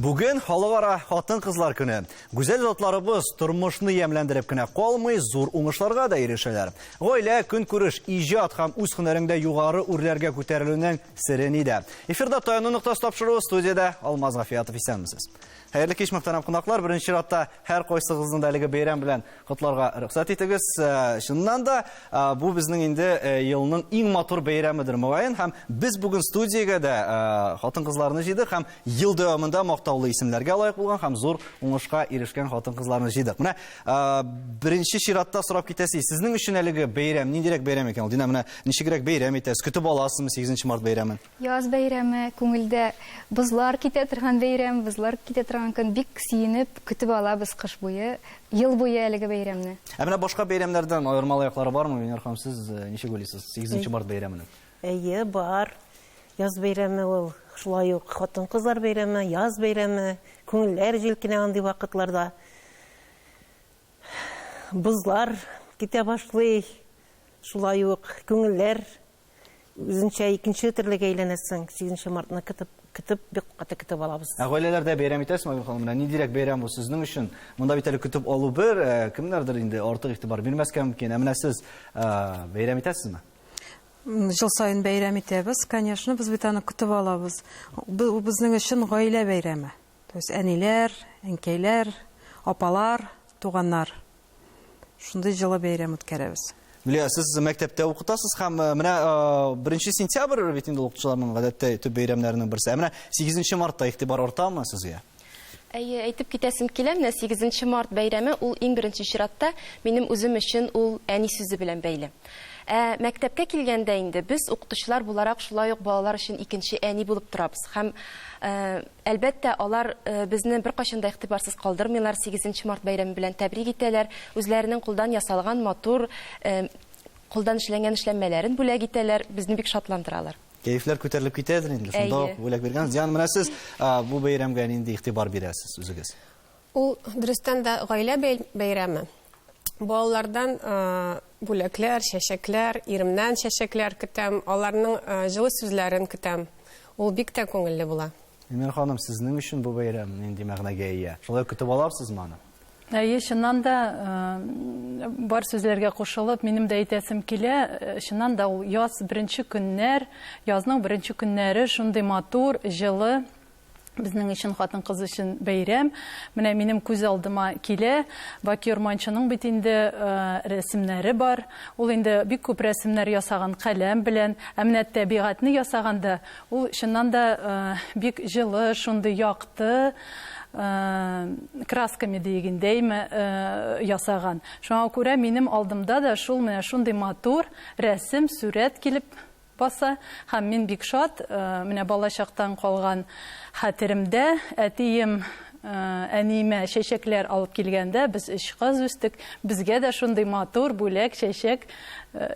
Бүген Халыкара хатын-кызлар көне. Гүзәл затларыбыз тормышны ямьләндереп кенә калмый, зур уңышларга да ирешәләр. Гаилә, көнкүреш, иҗат һәм үз һөнәреңдә югары үрләргә күтәрелүнең сере нидә? Эфирда Таяну ноктасы тапшыруы, студиядә Алмаз Гафиятов. Исәнмесез. Хәерле кич, мөхтәрәм кунаклар. Беренче чиратта һәркайсыгызны да әлеге бәйрәм белән котларга рөхсәт итегез. Чыннан да, бу безнең инде елның иң матур бәйрәмедер, мөгаен. Һәм без бүген студиягә дә хатын-кызларны җыйдык һәм ел дәвамында мактаулы исемнәргә лаек булган һәм зур уңышка ирешкән хатын-кызларны җыйдык. Менә беренче чиратта сорап китәсе, сезнең өчен әлеге бәйрәм ниндирәк бәйрәм икән ул? Динә, менә ничегрәк бәйрәм итәсез? Көтеп аласызмы 8 март бәйрәмен? Яз бәйрәме, күңелдә бозлар китә торган бәйрәм, бозлар китә торган көн. Бик сөенеп көтеп алабыз кыш буе, ел буе әлеге бәйрәмне. Ә менә башка бәйрәмнәрдән аермалы яклары бармы, Венера ханым, сез ничек уйлыйсыз, сигезенче март бәйрәменең? Әйе, бар. Яз бәйрәме ул шулай ук хатын-кызлар бәйрәме, яз бәйрәме, күңелләр җилкенә андый вакытларда. Бозлар китә башлый, шулай ук күңелләр Үзенчә икенче төрлегә әйләнәсең. 8 мартны көтеп, көтеп, бик каты көтеп алабыз. Ә гаиләләрдә бәйрәм итәсезме, Айгөл ханым? Менә ниндирәк бәйрәм бу сезнең өчен? Монда бит әле көтеп алу бер, э, кемнәрдер инде артык игътибар бирмәскә мөмкин. Ә менә сез э, бәйрәм итәсезме? Ел саен бәйрәм итәбез, конечно, без бит аны көтеп алабыз. Бу безнең өчен гаилә бәйрәме. То есть әниләр, әнкәйләр, апалар, туганнар. Шундый җылы бәйрәм үткәрәбез. Гөлия, сез мәктәптә укытасыз һәм э, менә э, беренче сентябрь бит инде укытучыларның гадәттә төп бәйрәмнәренең берсе. Ә менә 8 мартта игътибар артамы сезгә? Әйе, әйтеп китәсем килә, менә 8 март бәйрәме ул иң беренче чиратта минем үзем өчен ул әни сүзе белән бәйле. Ә мәктәпкә килгәндә инде без укытучылар буларак шулай ук балалар өчен икенче әни булып торабыз һәм э, Әлбәттә, алар безне беркайчан да игътибарсыз калдырмыйлар, сигезенче март бәйрәме белән тәбрик итәләр, үзләренең кулдан ясалган матур, кулдан эшләнгән эшләнмәләрен бүләк итәләр, безне бик шатландыралар. Кәефләр күтәрелеп китәдер инде, шунда ук бүләк биргән. Диана, менә сез бу бәйрәмгә нинди игътибар бирәсез үзегез? Ул, дөрестән дә, гаилә бәйрәме. Балалардан бүләкләр, чәчәкләр, иремнән чәчәкләр көтәм, аларның җылы сүзләрен көтәм. Ул бик тә күңелле була. Эльмира ханым, сезнең өчен бу бәйрәм нинди мәгънәгә ия? Шулай ук көтеп аларсызмы аны? Әйе, чыннан да, бар сүзләргә кушылып, минем дә әйтәсем килә, чыннан да ул яз беренче көннәр, язның беренче көннәре шундый матур, җылы, Безнең өчен, хатын-кыз өчен бәйрәм. Менә минем күз алдыма килә. Баки Урманчының бит инде рәсемнәре бар. Ул инде бик күп рәсемнәр ясаган каләм белән. Ә менә тәбигатьне ясаганда, ул чыннан да бик җылы, шундый якты, красками дигәндәйме, ясаган. Шуңа күрә минем алдымда да шул менә шундый матур рәсем, сурәт килеп Баса, һәм мин бик шат, менә балачактан калган хәтеремдә, әтием әниемә чәчәкләр алып килгәндә, без өч кыз үстек, безгә дә шундый матур бүләк, чәчәк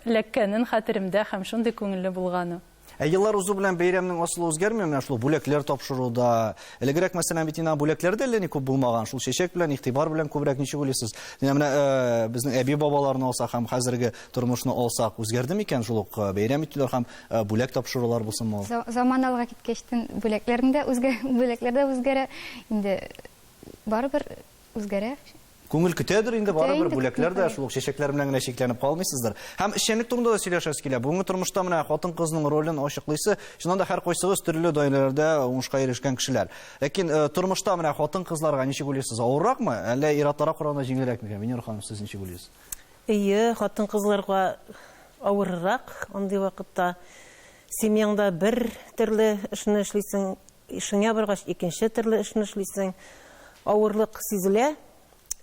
эләккәнен хәтеремдә һәм шундый күңелле булганы. Ә еллар узу белән бәйрәмнең асылы үзгәрмиме? Менә шул бүләкләр тапшыруда. Элегрәк, мәсәлән, бит инде бүләкләр дә әллә ни күп булмаган. Шул чәчәк белән, игътибар белән күбрәк ничек уйлыйсыз? Менә менә безнең әби-бабаларны алсак һәм хәзерге Тормышны алсак, үзгәрде микән шул ук бәйрәм итүләр һәм бүләк тапшырулар булсынмы ул? Заман алга киткәчтен бүләкләрнең дә үзгә, бүләкләр дә үзгәрә. Инде барыбер үзгәрә. Күңел көтәдер инде барыбер бүләкләр дә, шул ук чәчәкләр белән генә чикләнеп калмыйсыздыр. Һәм эшчәнлек турында да сөйләшәсе килә. Бүгенге тормышта менә хатын-кызның ролен ачыклыйсы, чыннан да һәркайсыгыз төрле даирәләрдә уңышка ирешкән кешеләр. Ләкин тормышта менә хатын-кызларга ничек уйлыйсыз, авырракмы, әллә ир-атларга караганда җиңелрәк микән? Венера ханым, сез ничек уйлыйсыз? Әйе, хатын-кызларга авыррак андый вакытта. Семьяңда бер төрле эшне эшлисең, эшеңә баргач икенче төрле эшне эшлисең. Авырлык сизелә.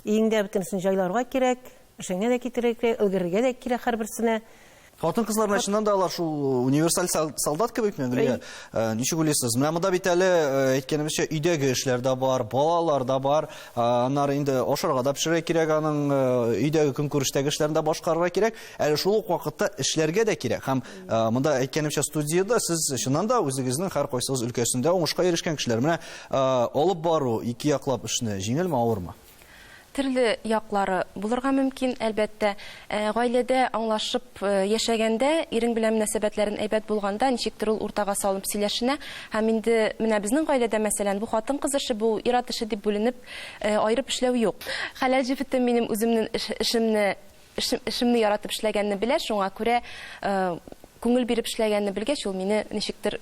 Өеңдә бөтенесен җайларга кирәк, эшеңә дә китерергә кирәк, өлгерергә дә кирәк һәрберсенә. Хатын-кызлар менә чыннан да алар шул универсаль солдат кебекме, Гөлия? Ничек уйлыйсыз? Менә монда бит әле әйткәнебезчә өйдәге эшләр дә бар, балалар да бар. Аннары инде ашарга да пешерергә кирәк, аның өйдәге көнкүрештәге эшләрен дә башкарырга кирәк. Әле шул ук вакытта эшләргә дә кирәк. Һәм монда әйткәнемчә студиядә сез чыннан да үзегезнең һәркайсыгыз өлкәсендә уңышка ирешкән кешеләр. Менә алып бару ике яклап эшне җиңелме, авырмы? Төрле яклары булырга мөмкин, әлбәттә. Гаиләдә аңлашып яшәгәндә, ирең белән мөнәсәбәтләрен әйбәт булганда, ничектер ул уртага салынып сөйләшенә. Һәм инде менә безнең гаиләдә, мәсәлән, бу хатын-кыз эше, бу ир-ат эше дип бүленеп, аерып эшләү юк. Хәләл җефетем минем үземнең эшемне эшемне яратып эшләгәнне белә, шуңа күрә күңел биреп эшләгәнне белгәч, ул мине ничектер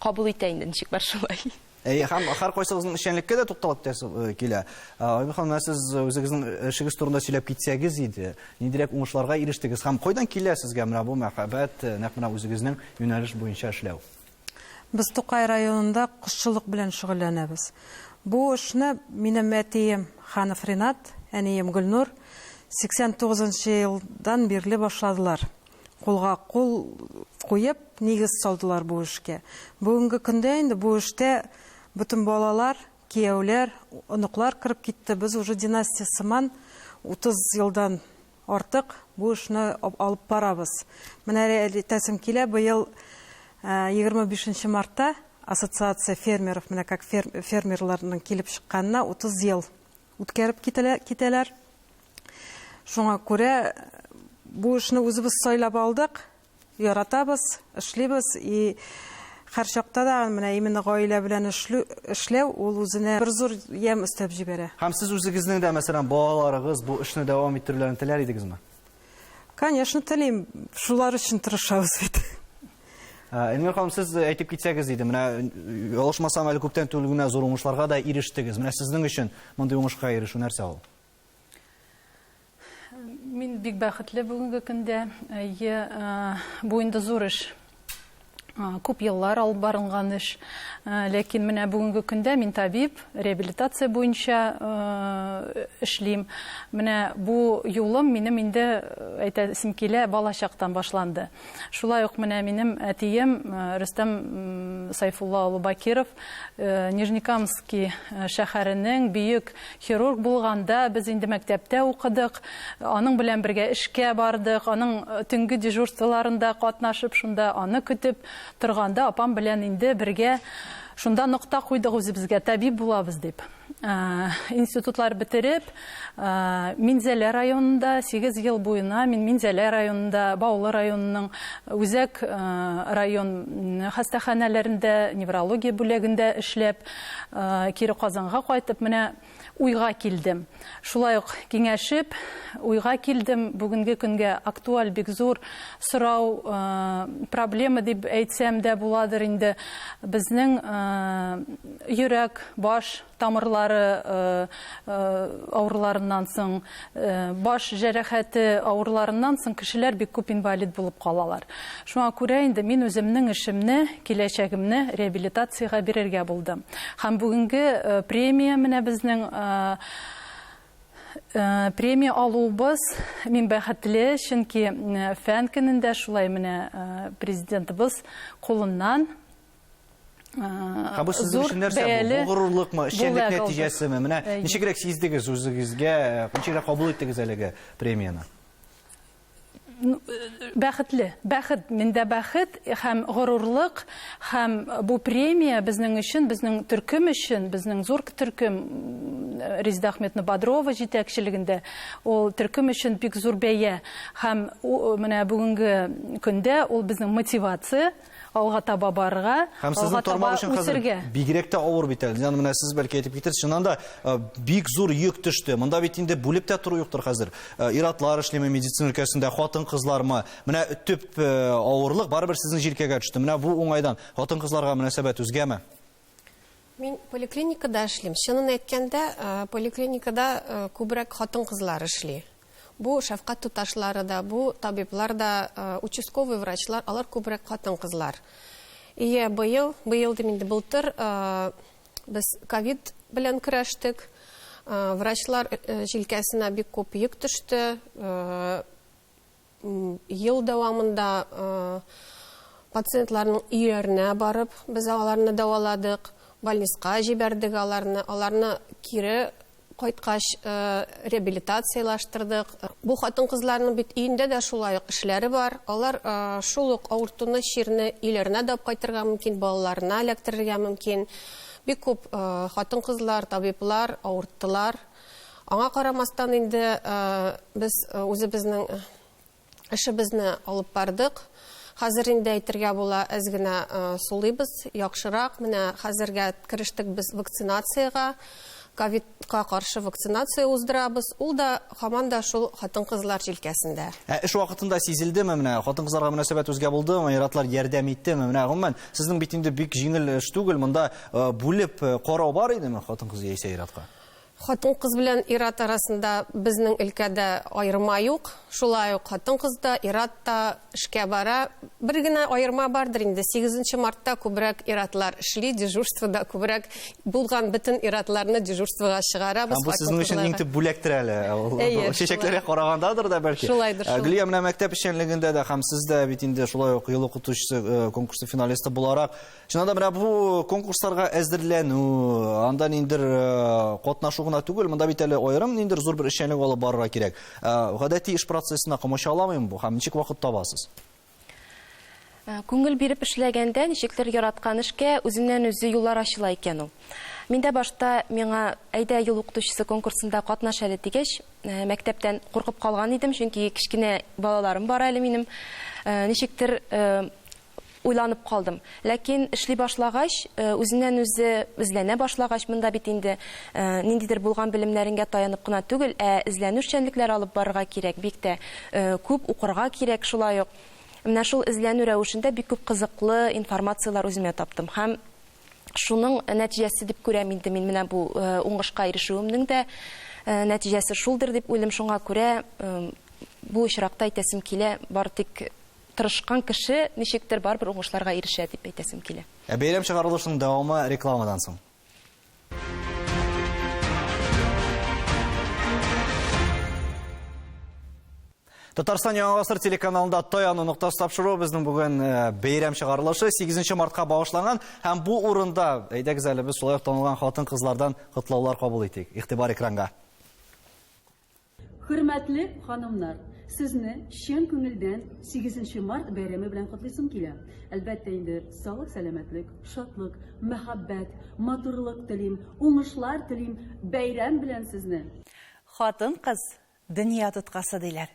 кабул итә инде, ничек бар шулай. Әйе, һәм һәркайсыгызның эшчәнлеккә дә тукталып китәсе э, килә. Э, Айгөл ханым, менә сез үзегезнең эшегез турында сөйләп китсәгез иде, ниндирәк уңышларга ирештегез һәм кайдан килә сезгә менә бу мәхәббәт, э, нәкъ менә үзегезнең юнәлеш буенча эшләү? Без Тукай районында кошчылык белән шөгыльләнәбез. Бу эшне минем әтием Ханов Ринат, әнием Гөлнур 89 нчы елдан бирле башладылар. Кулга кул куеп, нигез салдылар бу эшкә. Бүгенге көндә инде бу эштә бөтен балалар, кияүләр, оныклар кереп китте. Без уже династия сыман 30 елдан артык бу эшне алып барабыз. Менә әйтәсем килә, быел 25 нче мартта Ассоциация фермеров, менә как фермерларның килеп чыкканына 30 ел үткәреп китәләр. Шуңа күрә бу эшне үзебез сайлап алдык, яратабыз, эшлибез и һәрчакта да менә именно гаилә белән эшләү ул үзенә бер зур ямь өстәп җибәрә. Һәм сез үзегезнең дә, мәсәлән, балаларыгыз бу эшне дәвам иттерүләрен теләр идегезме? Конечно, телим. Шулар өчен тырышабыз бит. Эльмира ханым, сез әйтеп китсәгез иде, менә ялгышмасам, әле күптән түгел генә зур уңышларга да ирештегез. Менә сезнең өчен мондый уңышка ирешү нәрсә ул? Мин бик бәхетле бүгенге көндә. Әйе, бу инде зур эш. Күп еллар алып барылган эш. Ләкин менә бүгенге көндә мин табиб, реабилитация буенча эшлим. Менә бу юлым минем инде, әйтәсем килә, балачактан башланды. Шулай ук менә минем әтием Рөстәм Сайфулла улы Бакиров Нижнекамский шәһәренең бөек хирург булганда без инде мәктәптә укыдык, аның белән бергә эшкә бардык, аның төнге дежурстволарында катнашып, шунда аны көтеп торганда апам белән инде бергә шунда нокта куйдык үзебезгә, табиб булабыз дип. Институтлар бетереп, Минзәлә районында 8 ел буена мин Минзәлә районында, Баулы районының үзәк район хастаханәләрендә, неврология бүлегендә эшләп, кире Казанга кайтып, менә уйга килдем. Шулай ук киңәшеп, уйга килдем. Бүгенге көнгә актуаль бик зур сорау, проблема дип әйтсәм дә буладыр инде. Безнең йөрәк, баш тамырлары авыруларыннан соң, баш җәрәхәте авыруларыннан соң кешеләр бик күп инвалид булып калалар. Шуңа күрә инде мин үземнең эшемне, киләчәгемне реабилитациягә бирергә булдым. Һәм бүгенге премия менә безнең премия алуыбыз, мин бәхетле, чөнки фән көнендә шулай менә президентыбыз кулыннан Һәм бу сезнең өчен нәрсә бу? Бу горурлыкмы, эшчәнлек нәтиҗәсеме? Менә ничегрәк сиздегез үзегезгә, ничегрәк кабул иттегез әлеге премияне? Бәхетле, бәхет, миндә бәхет һәм горурлык, һәм бу премия безнең өчен, безнең төркем өчен, безнең зур төркем Резеда Ахметовна Бодрова җитәкчелегендә, ул төркем өчен бик зур бәя. Һәм менә бүгенге көндә ул безнең мотивация, Алга таба барырга, Һәм алга сезнең таба тармак өчен хәзер үсергә. бигрәк тә авыр бит әле. Диана, менә сез бәлки әйтеп китерсез, чыннан да э, бик зур йөк төште. Монда бит инде бүлеп тә тору юктыр хәзер. Э, Ир-атлар эшлиме медицина өлкәсендә, хатын-кызлармы? Менә төп э, авырлык барыбер сезнең җилкәгә төште. Менә бу уңайдан хатын-кызларга мөнәсәбәт үзгәме? Мин поликлиникада эшлим. Чынын әйткәндә, э, поликлиникада э, күбрәк хатын-кызлар эшли. Бу шәфкать туташлары да, бу табиблар да, э, участковый врачлар, алар күбрәк хатын-кызлар. Ие, быел, быел дим инде, былтыр без ковид белән көрәштек. Врачлар җилкәсенә бик күп йөк төште. Ел дәвамында пациентларның өйләренә барып, без аларны дәваладык, больниска җибәрдек аларны, аларны кире кайткач реабилитацияләштырдык. Бу хатын-кызларның бит өендә дә шулай ук эшләре бар. Алар шул ук авыртуны, чирне өйләренә дә алып кайтырга мөмкин, балаларына эләктерергә мөмкин. Бик күп хатын-кызлар, табиблар авырттылар. Аңа карамастан инде без үзебезнең эшебезне алып бардык. Хәзер инде әйтергә була, әз генә сулыйбыз, яхшырак. Менә хәзергә керештек без вакцинациягә. Ковидка каршы вакцинация уздырабыз. Ул да һаман да шул хатын-кызлар җилкәсендә. Ә эш вакытында сизелдеме менә хатын-кызларга мөнәсәбәт үзгә булдымы, ир-атлар ярдәм иттеме? Менә гомумән, сезнең бит инде бик җиңел эш түгел, монда бүлеп карау бар идеме хатын-кыз яисә ир-атка? Хатын-кыз белән ир-ат арасында безнең өлкәдә аерма юк. Шулай ук хатын-кыз да, ир-ат та эшкә бара. Бер генә аерма бардыр инде, сигезенче мартта күбрәк ир-атлар эшли, дежурствода күбрәк булган бөтен ир-атларны дежурствога чыгарабыз. Һәм бу сезнең өчен иң төп бүләктер әле. Әйе, Чәчәкләргә карагандадыр да бәлки. Шулайдыр шул. Гөлия, менә мәктәп эшчәнлегендә дә һәм сез дә бит инде шулай ук Ел укытучысы конкурсы финалисты буларак, Чыннан да менә бу конкурсларга әзерләнү, анда ниндидер катнашу гына түгел, монда бит әле аерым ниндидер зур бер эшчәнлек алып барырга кирәк. Гадәти эш процессына комачауламыймы бу һәм ничек вакыт табасыз? Күңел биреп эшләгәндә, ничектер яраткан эшкә үзеннән-үзе юллар ачыла икән ул. Мин дә башта миңа әйдә ел укытучысы конкурсында катнаш әле дигәч, мәктәптән куркып калган идем, чөнки кечкенә балаларым бар әле минем. Ничектер Уйланып калдым. Ләкин эшли башлагач, үзеннән-үзе эзләнә башлагач, монда бит инде ниндидер булган белемнәреңгә таянып кына түгел, ә эзләнү эшчәнлекләре алып барырга кирәк, бик тә күп укырга кирәк шулай ук. Менә шул эзләнү рәвешендә бик күп кызыклы информацияләр үземә таптым. Һәм шуның нәтиҗәсе дип күрәм инде мин менә бу уңышка ирешүемнең дә нәтиҗәсе шулдыр дип уйлыйм. Шуңа күрә бу очракта әйтәсем килә, бары тик Тырышкан кеше ничектер барыбер уңышларга ирешә дип әйтәсем килә. Ә бәйрәм чыгарылышының дәвамы рекламадан соң. Татарстан Яңа гасыр телеканалында Таяну ноктасы тапшыруы безнең бүген бәйрәм чыгарылышы 8 мартка багышланган һәм бу урында әйдәгез әле без шулай ук танылган хатын-кызлардан котлаулар кабул итик. Игътибар экранга. Хөрмәтле ханымнар, сезне чын күңелдән сигезенче март бәйрәме белән котлыйсым килә. Әлбәттә инде, саулык-сәламәтлек, шатлык, мәхәббәт, матурлык телим, уңышлар телим, бәйрәм белән сезне! Хатын-кыз, дөнья тоткасы, диләр.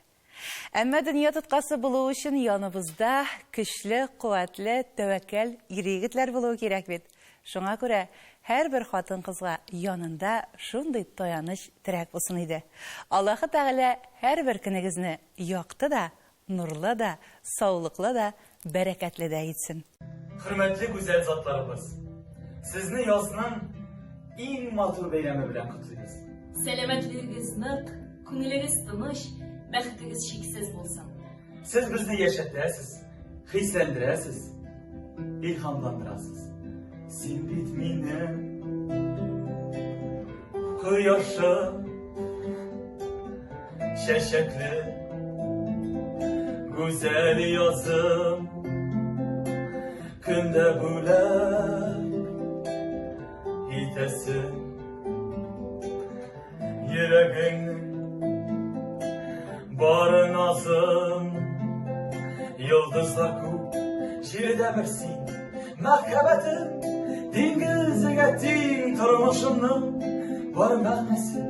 Әмма дөнья тоткасы булу өчен яныбызда көчле, куәтле, тәвәккәл ир-егетләр булуы кирәк бит. Шуңа күрә һәрбер хатын-кызга янында шундый таяныч, терәк булсын иде. Аллаһы Тәгалә һәрбер көнегезне якты да, нурлы да, саулыклы да, бәрәкәтле дә итсен. Хөрмәтле гүзәл затларыбыз! Сезне язның иң матур бәйрәме белән котлыйбыз. Сәламәтлегегез нык, күңелегез тыныч, бәхетегез чиксез булсын. Сез безне яшәтәсез, хисләндерәсез, илһамландырасыз. Син бит минем кояшым, чәчәкле гүзәл язым, көндә бүләк итәсең. Йөрәгеңнең бары назым, Йолдызлар күк, җирдә бер син. Мәхәббәтем, диңгезгә тиң тормышымның бар мәгънәсе,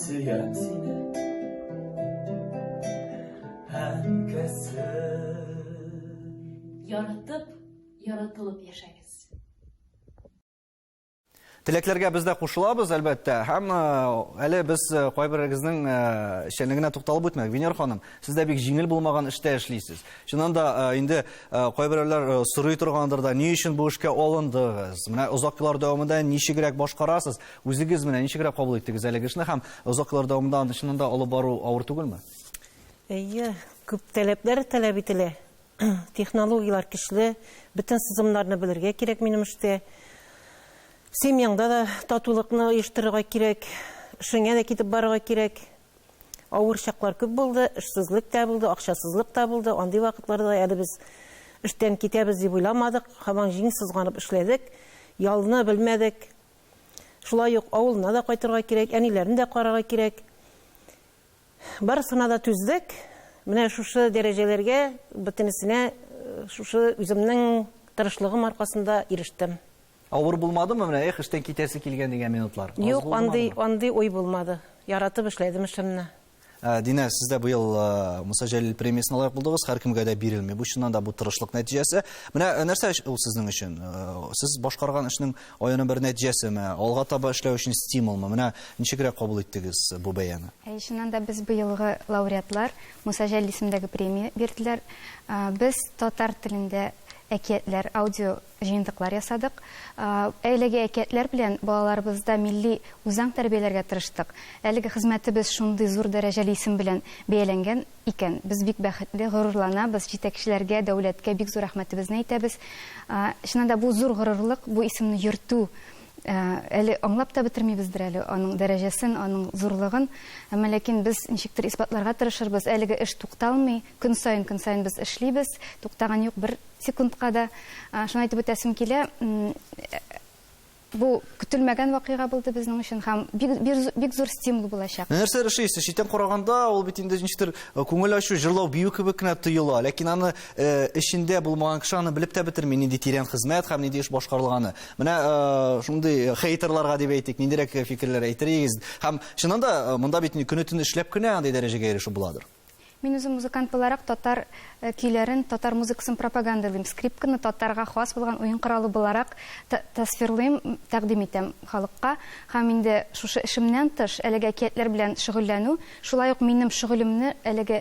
сөям сине. Әнкәсе. Яратып, яратылып яшәгез. Теләкләргә без дә кушылабыз, әлбәттә. Һәм э, әле без э, кайберегезнең э, эшчәнлегенә тукталып үтмәдек. Венера ханым, сез дә бик җиңел булмаган эштә эшлисез. Чыннан да инде кайберәүләр сорый торгандыр да, ни өчен бу эшкә алындыгыз? Менә озак еллар дәвамында ничегрәк башкарасыз? Үзегез менә ничегрәк кабул иттегез әлеге эшне һәм озак еллар дәвамында аны чыннан да алып бару авыр түгелме? Әйе, күп таләпләр таләп ителә. Технологияләр көчле, бөтен сызымнарны белергә кирәк минем эштә. Семьяңда да татулыкны оештырырга кирәк, эшеңә дә китеп барырга кирәк. Авыр чаклар күп булды, эшсезлек тә булды, акчасызлык та булды. Андый вакытларда әле без эштән китәбез дип уйламадык, һаман җиң сызганып эшләдек, ялны белмәдек. Шулай ук авылына да кайтырга кирәк, әниләрне дә карарга кирәк. Барысына да түздек. Менә шушы дәрәҗәләргә бөтенесенә шушы үземнең тырышлыгым аркасында ирештем. Авыр булмадымы менә, эх, эштән китәсе килгән дигән минутлар? Юк, андый, андый уй булмады. Яратып эшләдем эшемне. Динә, сез дә быел Муса Җәлил премиясенә лаек булдыгыз, һәркемгә дә бирелми. Бу чыннан да бу тырышлык нәтиҗәсе. Менә нәрсә ул сезнең өчен? Сез башкарган эшнең аерым бер нәтиҗәсеме? Алга таба эшләү өчен стимулмы? Менә ничегрәк кабул иттегез бу бәяне? Әйе, чыннан да без быелгы лауреатлар, Муса Җәлил исемендәге премия бирделәр. Без татар телендә әкиятләр, аудио җыентыклар ясадык. Әлеге әкиятләр белән балаларыбызда милли үзаң тәрбияләргә тырыштык. Әлеге хезмәтебез шундый зур дәрәҗәле исем белән бәяләнгән икән, без бик бәхетле, горурланабыз, җитәкчеләргә, дәүләткә бик зур рәхмәтебезне әйтәбез. Чыннан да бу зур горурлык, бу исемне йөртү әле аңлап та бетермибездер әле аның дәрәҗәсен, аның зурлыгын. Әмма ләкин без ничектер исбатларга тырышырбыз. Әлеге эш тукталмый, көн саен, көн саен без эшлибез, туктаган юк бер секундка да. Шуны әйтеп үтәсем килә, бу көтелмәгән вакыйга булды безнең өчен һәм бик, бик, бик зур стимул булачак. Нәрсә эшлисез? Читтән караганда, ул бит инде ничектер күңел ачу, җырлау, бию кебек кенә тоела. Ләкин аны эчендә булмаган кеше аны белеп тә бетерми, нинди тирән хезмәт һәм нинди эш башкарылганы. Менә шундый хейтерларга дип әйтик, ниндирәк фикерләр әйтер идегез? Һәм чыннан да монда бит көне-төне эшләп кенә андый дәрәҗәгә ирешеп буладыр. Мин үзем музыкант буларак татар көйләрен, татар музыкасын пропагандалыйм. Скрипканы татарга хас булган уен коралы буларак тасвирлыйм, тәкъдим итәм халыкка. Һәм инде шушы эшемнән тыш, әлеге әкиятләр белән шөгыльләнү, шулай ук минем шөгылемне әлеге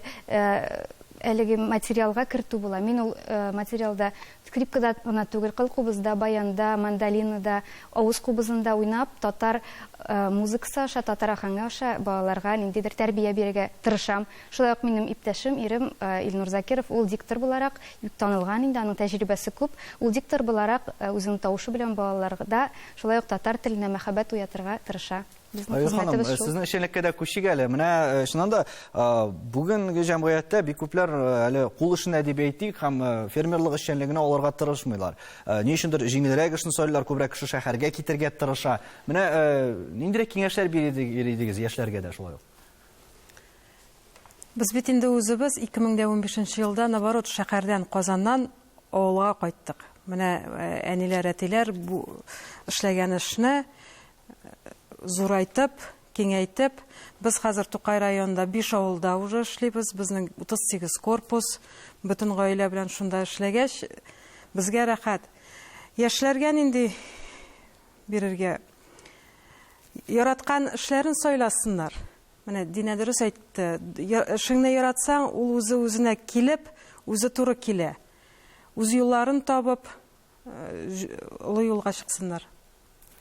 әлеге материалга кертү була. Мин ул материалда скрипкада гына түгел, кыл кубызда, баянда, мандолинада, авыз кубызында уйнап, татар музыкасы аша, татар ахәңе аша балаларга ниндидер тәрбия бирергә тырышам. Шулай ук минем иптәшем, ирем Илнур Закиров, ул диктор буларак бик танылган инде, аның тәҗрибәсе күп. Ул диктор буларак үзенең тавышы белән балаларда шулай ук татар теленә мәхәббәт уятырга тырыша. Безнең Айгөл ханым, хезмәтебез шул. сезнең эшчәнлеккә дә күчик әле. Менә чыннан да бүгенге җәмгыятьтә бик күпләр әле кул эшенә дип әйтик һәм фермерлык эшчәнлегенә алырга тырышмыйлар. Ни өчендер җиңелрәк эшне сайлыйлар, күбрәк кеше шәһәргә китергә тырыша. Менә ниндирәк киңәшләр бирер идегез яшьләргә дә шулай ук? Без бит инде үзебез 2015 елда, наоборот, шәһәрдән, Казаннан авылга кайттык. Менә әниләр, әтиләр бу эшләгән эшне зурайтып, киңәйтеп, без хәзер Тукай районында 5 авылда уже эшлибез, безнең 38 корпус, бөтен гаилә белән шунда эшләгәч, безгә рәхәт. Яшьләргә нинди бирергә? Яраткан эшләрен сайласыннар. Менә Динә дөрес әйтте. Эшеңне яратсаң, ул үзе үзенә килеп, үзе туры килә. Үз юлларын табып, олы юлга чыксыннар.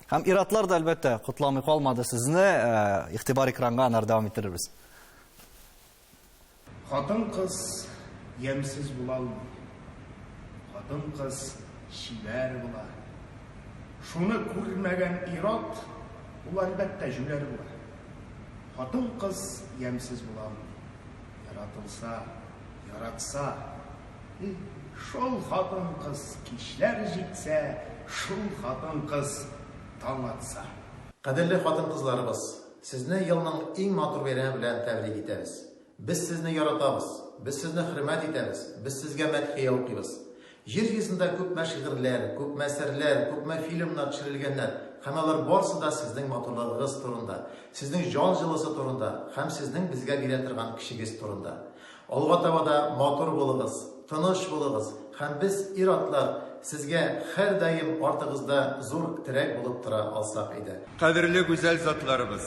Һәм ир-атлар да, әлбәттә, котламый калмады сезне. Игътибар экранга, аннары дәвам иттерербез. Хатын-кыз ямьсез була алмый. Хатын-кыз чибәр була. Шуны күрмәгән ир-ат, ул, әлбәттә, җүләр була. Хатын-кыз ямьсез була алмый. Яратылса, яратса, И, шул хатын-кыз кичләр җитсә, шул хатын-кыз таң атса. Кадерле хатын-кызларыбыз, сезне елның иң матур бәйрәме белән тәбрик итәбез. Без сезне яратабыз, без сезне хөрмәт итәбез, без сезгә мәдхия укыйбыз. Җир йөзендә күпме шигырьләр, күпме әсәрләр, күпме фильмнар төшерелгәннәр һәм алар барсы да сезнең матурлыгыгыз турында, сезнең җан җылысы турында һәм сезнең безгә бирә торган көчегез турында. Алга таба да матур булыгыз, тыныч булыгыз һәм без, ир-атлар, сезгә һәрдаим артыгызда зур терәк булып тора алсак иде. Кадерле гүзәл затларыбыз!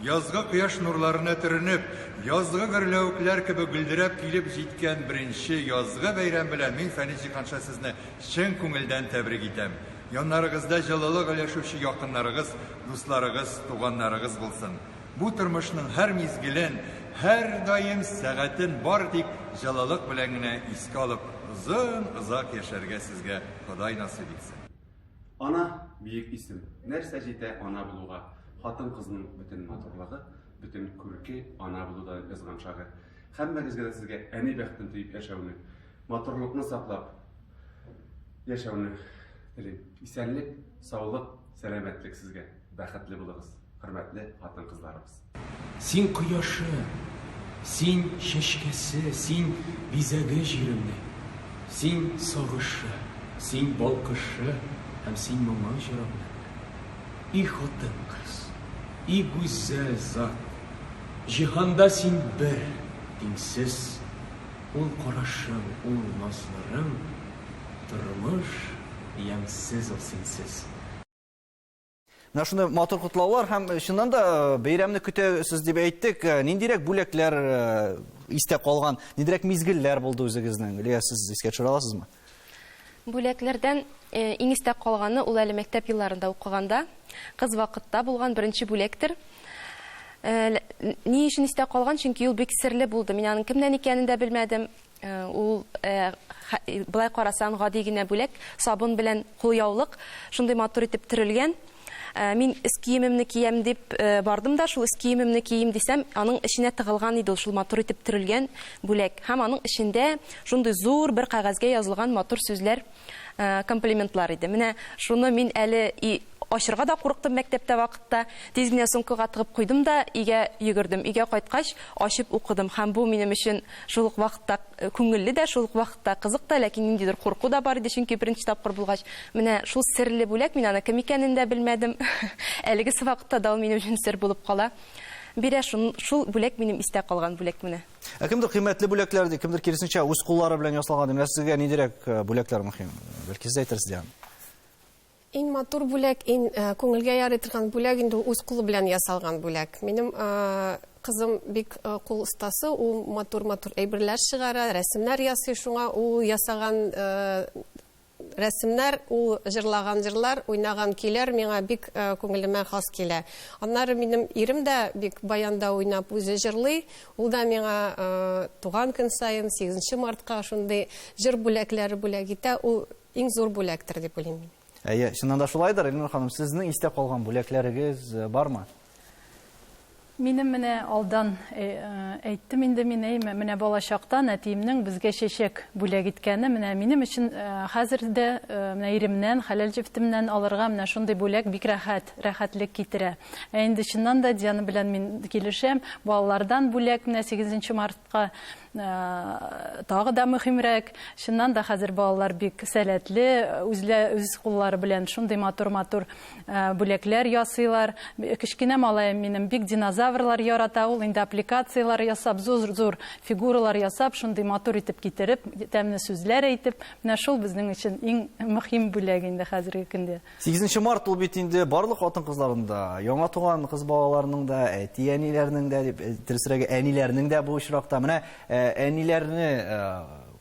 Язгы кояш нурларына төренеп, язгы гөрләвекләр кебек гөлдерәп килеп җиткән беренче язгы бәйрәм белән мин, Фәнис Җиһанша, сезне чын күңелдән тәбрик итәм. Яннарыгызда җылылык өләшүче якыннарыгыз, дусларыгыз, туганнарыгыз булсын. Бу тормышның һәр мизгелен, һәрдаим сәгатен бары тик җылылык белән генә искә алып, озын-озак яшәргә сезгә Ходай насыйп итсен. Ана, бөек исем. Нәрсә җитә ана булуга? Хатын-кызның бөтен матурлыгы, бөтен күрке ана булуда, дип язган шагыйрь. Һәммәгезгә дә сезгә әни бәхетен тоеп яшәүне, матурлыкны саклап яшәүне телим. Исәнлек, саулык, сәламәтлек сезгә. Бәхетле булыгыз! Хөрмәтле хатын-кызларыбыз! Син кояшы, син чәчкәсе, син бизәге җиремнең, Син сагышы, син балкышы һәм син моңы җырымның. И хатын-кыз, и гүзәл зат! Җиһанда син бер, тиңсез. Ул карашың, ул назларың, Тормыш ямьсез ул синсез. Менә шундый матур котлаулар һәм э, чыннан да э, бәйрәмне көтәсез дип әйттек. Э, ниндирәк бүләкләр истә калган, ниндирәк мизгелләр булды үзегезнең? Лия, сез искә төшерә аласызмы? Бүләкләрдән иң истә калганы ул әле мәктәп елларында укыганда, кыз вакытта булган беренче бүләктер. Ни өчен истә калган? Чөнки ул бик серле булды. Мин аның кемнән икәнен дә белмәдем. Ул болай карасаң гади генә бүләк, сабын белән кулъяулык, шундый матур итеп төрелгән. Мин өс киемемне киям дип бардым да, шул өс киемемне киим дисәм, аның эченә тыгылган иде ул шул матур итеп төрелгән бүләк. Һәм аның эчендә шундый зур бер кәгазьгә язылган матур сүзләр, комплиментлар иде. Менә шуны мин әле и ачырга да курыктым мәктәптә вакытта. Тиз генә сумкага тыгып куйдым да өйгә йөгердем. Өйгә кайткач, ачып укыдым. Һәм бу минем өчен шул ук вакытта күңелле дә, шул ук вакытта кызык та, ләкин ниндидер курку да бар иде, чөнки беренче тапкыр булгач. Менә шул серле бүләк, мин аны кем икәнен дә белмәдем. Әлеге вакытта да ул минем өчен сер булып кала бирә. Шул бүләк минем истә калган бүләк менә. Ә кемдер кыйммәтле бүләкләр ди, кемдер киресенчә үз куллары белән ясалган ди. Менә сезгә ниндирәк бүләкләр мөһим? Бәлки сез әйтерсез, Диана. Иң матур бүләк, иң күңелгә ярый торган бүләк инде ул үз кулы белән ясалган бүләк. Минем кызым бик кул остасы, ул матур-матур әйберләр чыгара, рәсемнәр ясый, шуңа ул ясаган рәсемнәр, ул җырлаган җырлар, уйнаган көйләр миңа бик күңелемә хас килә. Аннары минем ирем дә бик баянда уйнап үзе җырлый. Ул да миңа туган көн саен, 8 мартка шундый җыр бүләкләре бүләк итә. Ул иң зур бүләктер дип уйлыйм мин. Әйе, чыннан да шулайдыр, Эльнур ханым, сезнең истә калган бүләкләрегез бармы? Минем менә алдан әйттем инде мин, әйме, менә балачактан әтиемнең безгә чәчәк бүләк иткәне, менә минем өчен хәзер дә менә иремнән, хәләл җефтемнән алырга менә шундый бүләк бик рәхәт, рәхәтлек китерә. Ә инде чыннан да Диана белән мин килешәм, балалардан бүләк менә 8 мартка тагы да мөһимрәк. Чыннан да хәзер балалар бик сәләтле, үзлә үз куллары белән шундый матур-матур бүләкләр ясыйлар. Кечкенә малаем минем бик динозаврлар ярата, ул инде аппликацияләр ясап, зур-зур фигуралар ясап, шундый матур итеп китереп, тәмле сүзләр әйтеп, менә шул безнең өчен иң мөһим бүләк инде хәзерге көндә. 8 март ул бит инде барлык хатын-кызларның да, яңа туган кыз балаларның да, әти-әниләрнең дә, дип, дөресрәге, әниләрнең дә бу очракта. Менә әниләрне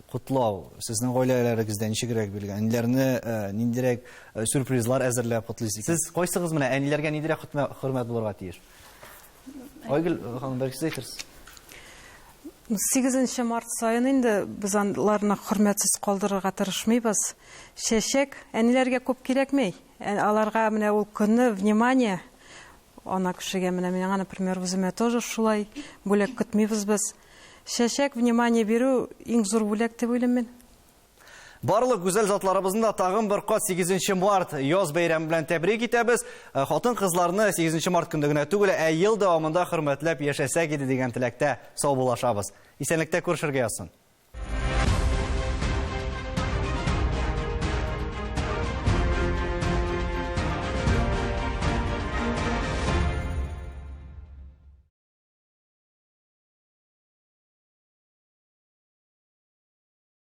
котлау сезнең гаиләләрегездә ничегрәк бирелгән? Әниләрне ниндирәк сюрпризлар әзерләп котлыйсыз? Сез кайсыгыз менә әниләргә ниндирәк хөрмәт булырга тиеш? Айгөл ханым, бәлки сез әйтерсез. 8 март саен инде без аларны хөрмәтсез калдырырга тырышмыйбыз. Чәчәк әниләргә күп кирәкми. Аларга менә ул көнне внимание ана кешегә менә миңа, например, үземә тоже шулай бүләк көтмибез без. Чәчәк внимание бирү иң зур бүләк дип уйлыйм мин. Барлык гүзәл затларыбызны да тагын бер кат 8 март яз бәйрәме белән тәбрик итәбез. Хатын-кызларны 8 март көндә генә түгел, ә ел дәвамында хөрмәтләп яшәсәк иде дигән теләктә саубуллашабыз. Исәнлектә күрешергә язсын.